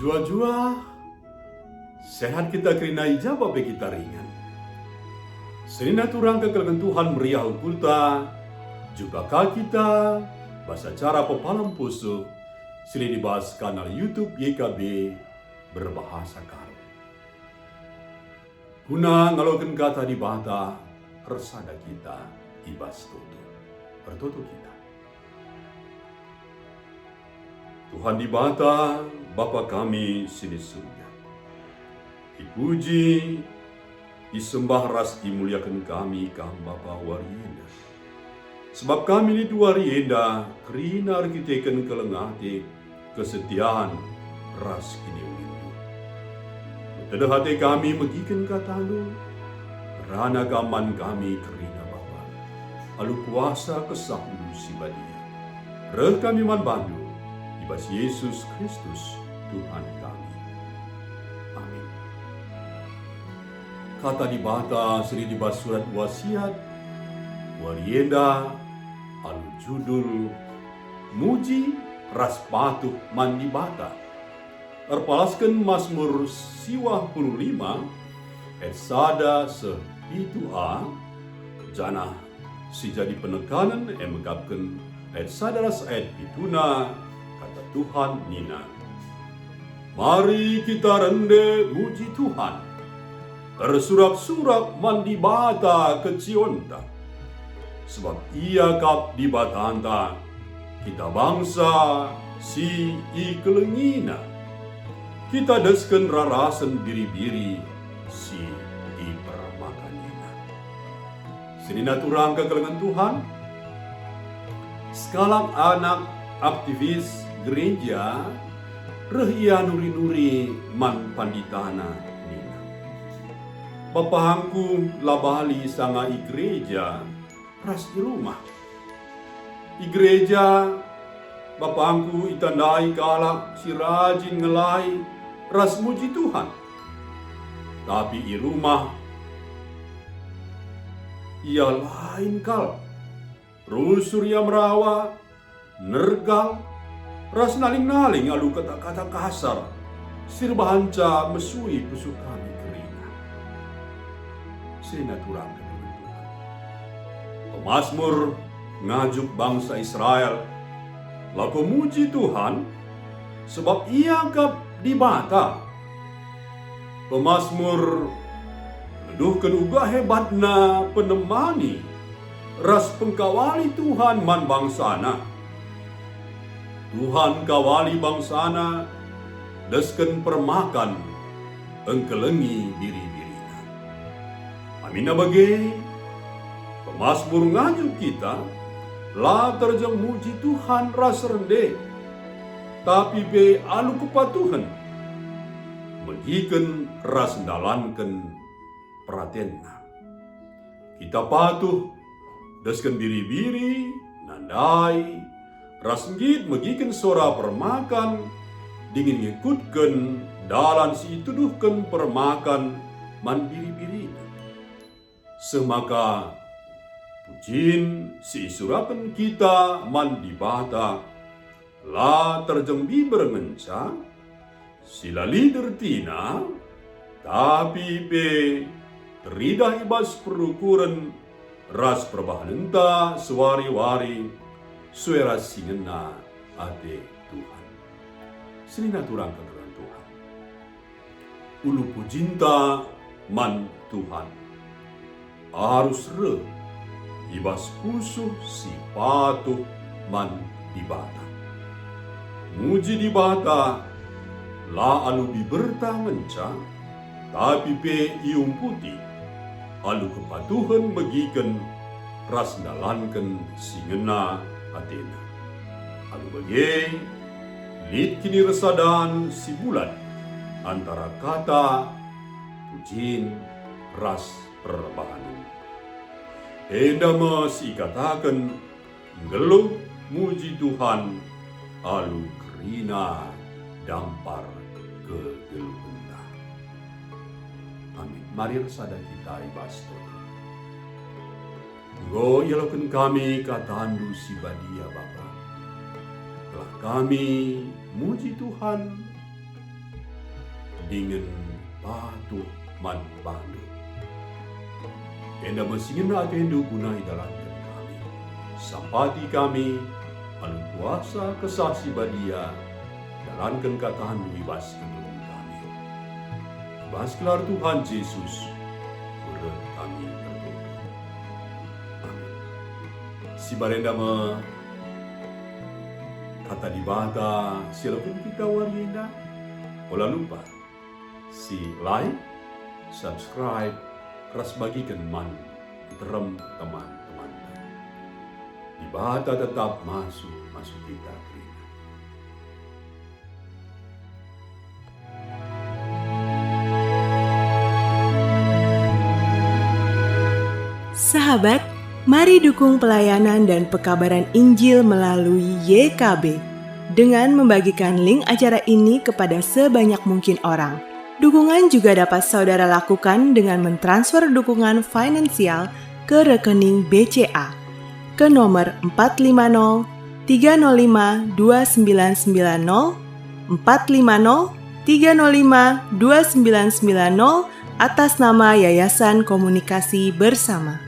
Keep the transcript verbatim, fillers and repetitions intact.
Juah-juah, sehat kita kerina i ja pe kita ringan. Senina turang kekelengen Tuhan meriah ukurta, jumpa ka kita bas acara Pepalem Pusuh si lit i bas kanal YouTube Y K B berbahasa Karo. Guna ngaloken Kata Dibata, ersada kita i bas toto. Ertoto kita. Tuhan Dibata, Bapa kami si i surga, ipuji, isembah ras imuliaken kami Kam Bapa wari enda. Sebab kami lit wari enda kerina erkiteken keleng ate, kesetian, ras kiniulindu. Metedeh ate kami megiken kataNdu, ngerana Kam man kami kerina Bapa, alu kuasa KesahNdu si Badia. Reh kami man baNdu, i bas Yesus Kristus, Tuhan kami. Amin. Kata Dibata si lit i bas surat Wasiat wari enda alu judul Muji ras Patuh man Dibata. Erpalasken Masmur siwah puluh lima, ayat sada seh pitu a, janah si jadi penekanen e mekapken ayat sada ras ayat pituna, kata Tuhan nina, "Mari kita rende muji Tuhan, ersurak-surak man Dibata kecionta, sebab Ia kap Dibatanta, kita bangsa si ikelengiNa. Kita desken rarasen biri-biri si ipermakanNa." Senina turang kekelengen Tuhan, sekalak anak aktivis gereja reh ia nuri-nuri man panditana nina, "Bapangku la bali sanga i gereja ras i rumah. I gereja, bapangku itandai kalak si rajin ngelai ras muji Tuhan. Tapi i rumah, ia lain kal. Rusur ia merawa, nergal, ras naling-naling alu kata-kata kasar si erbahanca mesui pusuh kami kerina." Senina turang kekelengen Tuhan, pemasmur ngajuk bangsa Israel lako muji Tuhan, sebab Ia kap Dibata. Pemasmur neduhken uga hebatna penemani ras pengkawali Tuhan man bangsaNa. Tuhan kawali bangsaNa, desken permakan, engkelengi biri-biriNa. Aminna bage, pemasmur ngajuk kita la terjeng muji Tuhan ras rende, tapi pe alu kepatuhen, megiken ras ndalanken peratenNa. Kita patuh, desken biri-biri, nandai, ras nggit megiken sora permakan, dingen ngikutken dalan si ituduhken permakan man biri-birina. Seh maka pujin si isuraken kita man Dibata la terjeng biber ngenca, si la lit ertina, tapi pe teridah i bas perukuren ras perbahanenta sewari-wari, sue ras si ngena ate Tuhan. Senina turang kekelengen Tuhan. Ulu pujinta man Tuhan arus reh i bas pusuh si patuh man Dibata. Muji Dibata la alu biberta ngenca, tapi pe iumputi alu kepatuhen megiken ras ndalanken si ngena atena. Alu bage, lit kinirasadan si bulat antara kata pujin ras perbahanen. Enda me si ikataken nggeluh muji Tuhan alu kerina dampar kegeluhenta. Amin. Mari ersada kita i bas toto. Enggo ialoken kami kataNdu si badia, Bapa. Telah kami muji Tuhan, dingen patuh man bandu. Enda me si ngena atendu guna idalanken kami. Sampati kami, alu kuasa Kesah Si Badia, dalanken katandu i bas kegeluhen kami. I bas gelar Tuhan Jesus, reh kami ertoto. Amin. Si bage enda me kata Dibata si ialoken kita wari enda. Ola lupa si like, subscribe, ras bagiken man nterem teman-temanta. Dibata tetap masuh-masuh kita kerina. Sahabat, mari dukung pelayanan dan pekabaran Injil melalui Y K B dengan membagikan link acara ini kepada sebanyak mungkin orang. Dukungan juga dapat saudara lakukan dengan mentransfer dukungan finansial ke rekening B C A ke nomor empat lima nol tiga nol lima dua sembilan sembilan nol, empat lima nol tiga nol lima dua sembilan sembilan nol, atas nama Yayasan Komunikasi Bersama.